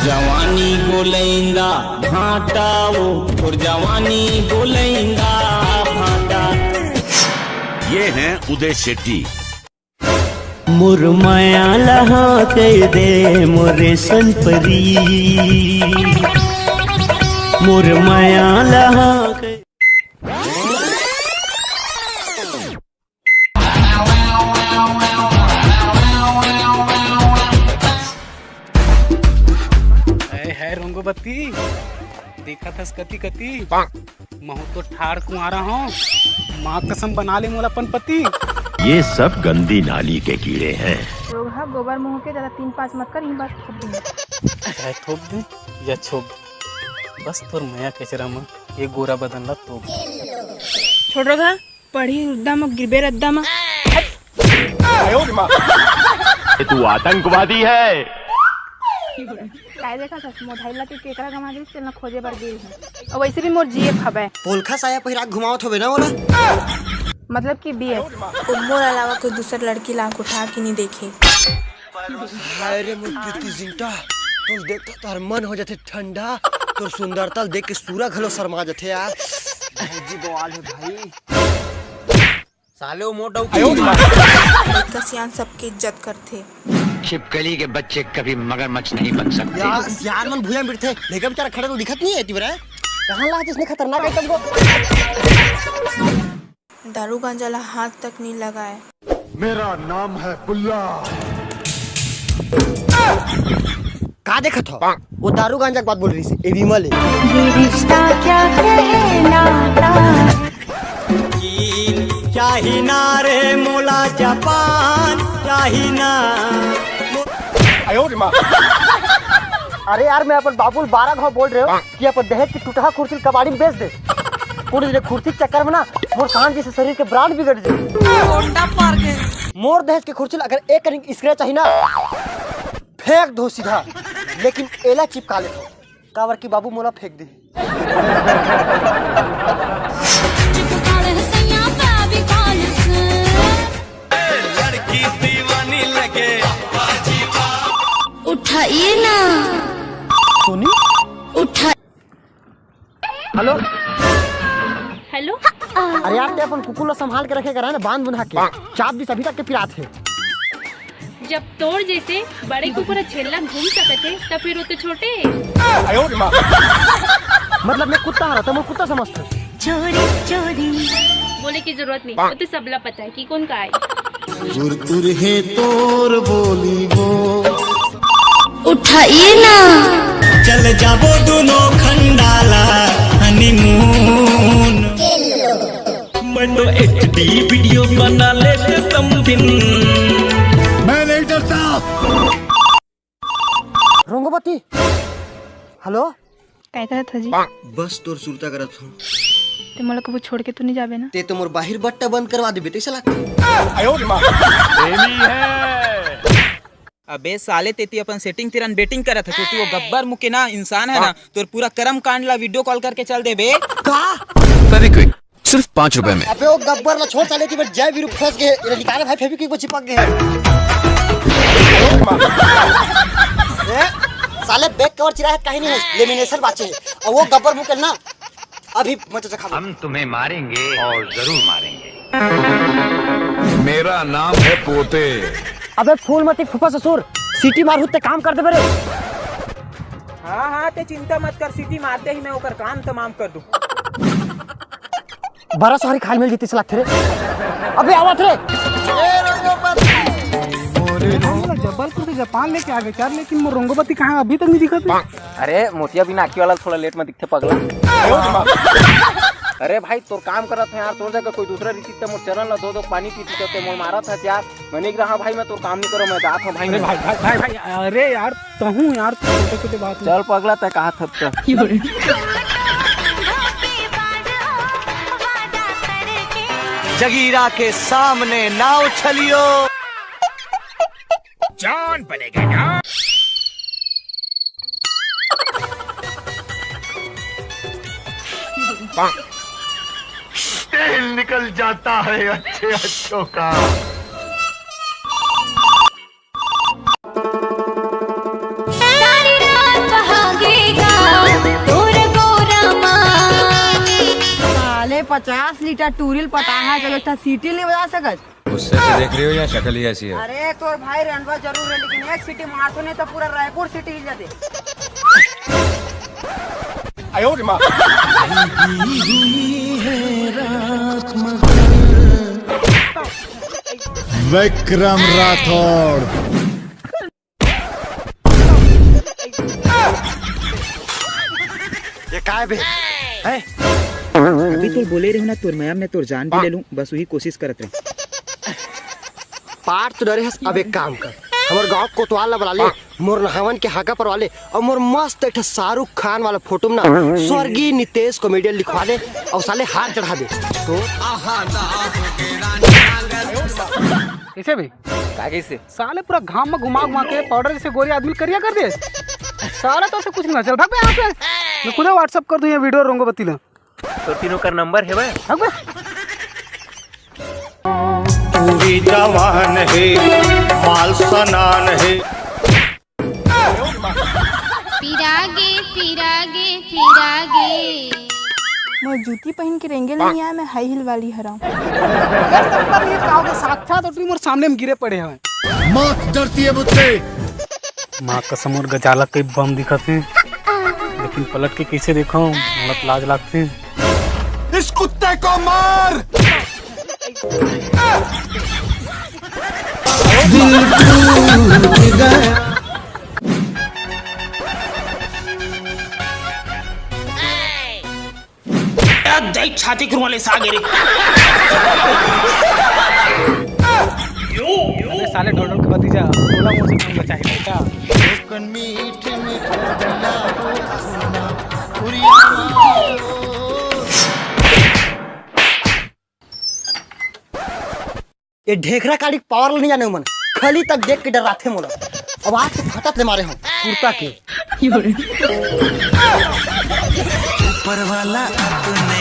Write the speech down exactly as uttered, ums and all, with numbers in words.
जवानी गोलैंदा भाटा वो, और जवानी गोलैंदा भाटा। ये हैं उदय शेट्टी। मोर माया लहा कह दे मोरे संपरी, मोर माया लहा कह है, है रंगोबत्ती, देखत हस कति कति? महूं तो ठाड़ कुंवारा हूँ, माँ कसम बना ले मोला अपन पति। ये सब गंदी नाली के कीड़े हैं। रोगहा गोबर मुंह के ज्यादा तीन पाँच मत कर, यहीं बस थोप दूंगी। चाहे थोप दे या छोप, बस तोर मया के चरा म ये गोरा बदन ला तोप। छोड़ रोगहा, पढ़ी उद्दा म गिरबे रद्दा म। ये तू आतंकवादी है। काय देखा सस, मोधाई ला के केकरा गमा गइस, तेला खोजे बर गेल हूँ। और वैसे भी मोर जीएफ हवय। पोलखा साया पहिरा के घुमावत होबे ना ओला। मतलब कि बीएफ। मोर अलावा कोई दूसर लड़की ला आँख उठा के नहीं देखे। हाय रे मोर प्रीति जिंटा, तोर देख तो तार मन हो जाथे ठंडा, तोर सुंदरता देख के सूरा घलो शर्मा जाथे यार। भाई जी बवाल है भाई। साले वो मोटा लइका सियान सबके इज्जत करथे। छिपकली के बच्चे कभी मगरमच्छ नहीं बन सकते। यार, सियान मन भुइयां बिरथे, लेकिन बेचारा खड़ा तो दिखत नहीं है, तिबरा। कहाँ ला जिसने खतरनाक आइटम को? दारू गांजा ला हाथ तक नहीं लगाए। मेरा नाम है बुल्ला। का देखत हो? वो दारू गांजा के बात बोल रही है, ए विमल है। ये रिश्ता क्या कहलाता? चाही ना रे मोला जापान, चाही ना। अरे यार, मैं अपन बाबू ल बारह घाव बोल रहे हो कि अपन दहेज की टुटहा कुर्सी ल कबाड़ी में बेच दे। कुछ दिन कुर्सी के चक्कर में ना मोर सांझ जैसे शरीर के ब्रांड बिगड़ जाए। मोर दहेज के कुर्सी ल अगर एक कनिक स्क्रैच आही ना, फेंक दो सीधा, लेकिन एला चिपका लेथव, काबर कि बाबू मोला फेंक दे। लड़की दीवानी लगे। उठाइए ना। सोनी। उठा। हेलो। हेलो। अरे यार, ते अपन कुकुर ला संभाल के रखे करा ना, बांध बुंधा के। चाप दिस अभी तक के पिरात हे। जब तोर जैसे बड़े कुकुर ह छेल्ला घूम सकत हे, त फिर वो तो छोटे हे। मतलब मैं कुत्ता हरा, त मोर कुत्ता समझथे। चोरी चोरी। बोले की जरूरत नहीं, वो तो सबला पता है कि कौन का है। तुर तुर हे तोर बोली वो। उठाइए ना। चल जाबो दोनों खंडाला हनीमून। मैं तो एचडी वीडियो बना लेते समथिंग। मैं नहीं डरता। रंगोबती। हेलो। काय करत हो जी? बस तोर सुरता करत हूँ। ते मोला कभू छोड़ के तो नहीं जाबे ना? ते तो मोर बाहिर बट्टा बंद करवा देबे, तैसे लागथे। प्रेमी है। अबे साले, तेती अपन सेटिंग तिरन बेटिंग करत हस, तू वो गब्बर मुके ना इंसान है ना, तोर पूरा कर्म कांड ला वीडियो कॉल करके चल देबे। का? फेविक्विक, सिर्फ पाँच रुपए में। अबे वो गब्बर ला छोड़ साले, तेती बर जय वीरू फंस गए, ये निकाले भाई फेविक्विक में चिपक गए हैं। ए, साले बैक कवर चिरा है, कहीं नहीं है, लेमिनेशन बाचे है, और वो गब्बर मुके ना, अभी मजा चखा। हम तुम्हें मारेंगे और जरूर मारेंगे। मेरा नाम है पोते। अबे फूल मती फूफा ससुर, सीटी मारहू ते काम कर देबे रे। हाँ हाँ, ते चिंता मत कर, सीटी मारते ही मैं ओकर काम तमाम कर दूँ। बरा सॉरी खाल मिल जीती सलाथे रे। अबे आवत रे। जबलपुर से जापान लेके आ गए यार, लेकिन मोर रंगोबती कहाँ अभी तक नहीं दिखा? अरे मोतिया बिना आँखी वाला थोड़ा लेट में दिखथे पगला। अरे भाई तोर काम करत है यार, तोर जगह कोई दूसरा रीति ते मोर चरण ला दो दो पानी पीती तो ते मोर मारत है यार। मैं नहीं रहा भाई, मैं तोर काम नहीं करो, मैं जात हूँ भाई। अरे मैं भाई, भाई, भाई, भाई, अरे यार, तहूँ यार, छोटे छोटे बात में। चल पगला, तै कहा थप कर। जगीरा के सामने नाव छलियो। जान पड़ेगा ना। तेल निकल जाता है अच्छे अच्छों का। पचास लीटर टूरिल पटाहा, जब एक ठा सीटी नहीं बजा सकत। गुस्से से देख रही हो या शक्ल ही ऐसी है? अरे, तोर भाई रंडवा जरूर है, लेकिन एक सीटी मारतो नहीं तो पूरा रायपुर सिटी हिल जाते। विक्रम राठौड़। ये काय बे? हैं? अभी तोर बोले रहे ना, तोर मया में तोर जान भी ले लूं, बस वही कोशिश करत रहे। पार तो डरे हस, अब एक काम कर, हमर गांव कोतवाल ला बुला ले, मोर नहावन के हाका परवा ले, और मोर मस्त एक ठा शाहरुख खान वाला फोटो में ना स्वर्गीय नितेश कॉमेडियन लिखवा ले, और साले हार चढ़ा दे। तो कैसे भी? का कैसे? साले पूरा घाम में घुमा घुमा के पाउडर जैसे गोरी आदमी करिया कर दे। सारा तो से कुछ नहीं चल, भाग बे यहाँ से। मैं खुद WhatsApp कर दूं ये वीडियो रोंगो बत्ती ला। तो तीनों का नंबर है भाई। भाग बे। पूरी जवान है, माल सनान है। पिरागे, पिरागे, पिरागे। मोर जूती पहन के रेंगे ल नइ आय, मैं हाई हील वाली हरंव। साक्षात ओटरी मोर सामने में गिरे पड़े हवय। मौत डरती है मुझसे। माँ कसम, मोर गजाला कई बम दिखत हे, लेकिन पलट के कैसे देखो, मोला लाज लागथे। इस कुत्ते को मार। जय छाती कुरवाले सागे रे। अबे साले ढोलक के भतीजा, बोला मुझसे कौन बचा है बेटा? ये ढेखरा काड़ी के पावर ल नइ जाने उमन, खली तक देख के डराथे मोला। अब आज तो फटत ले मारे हो कुर्ता के। ऊपर वाला अपने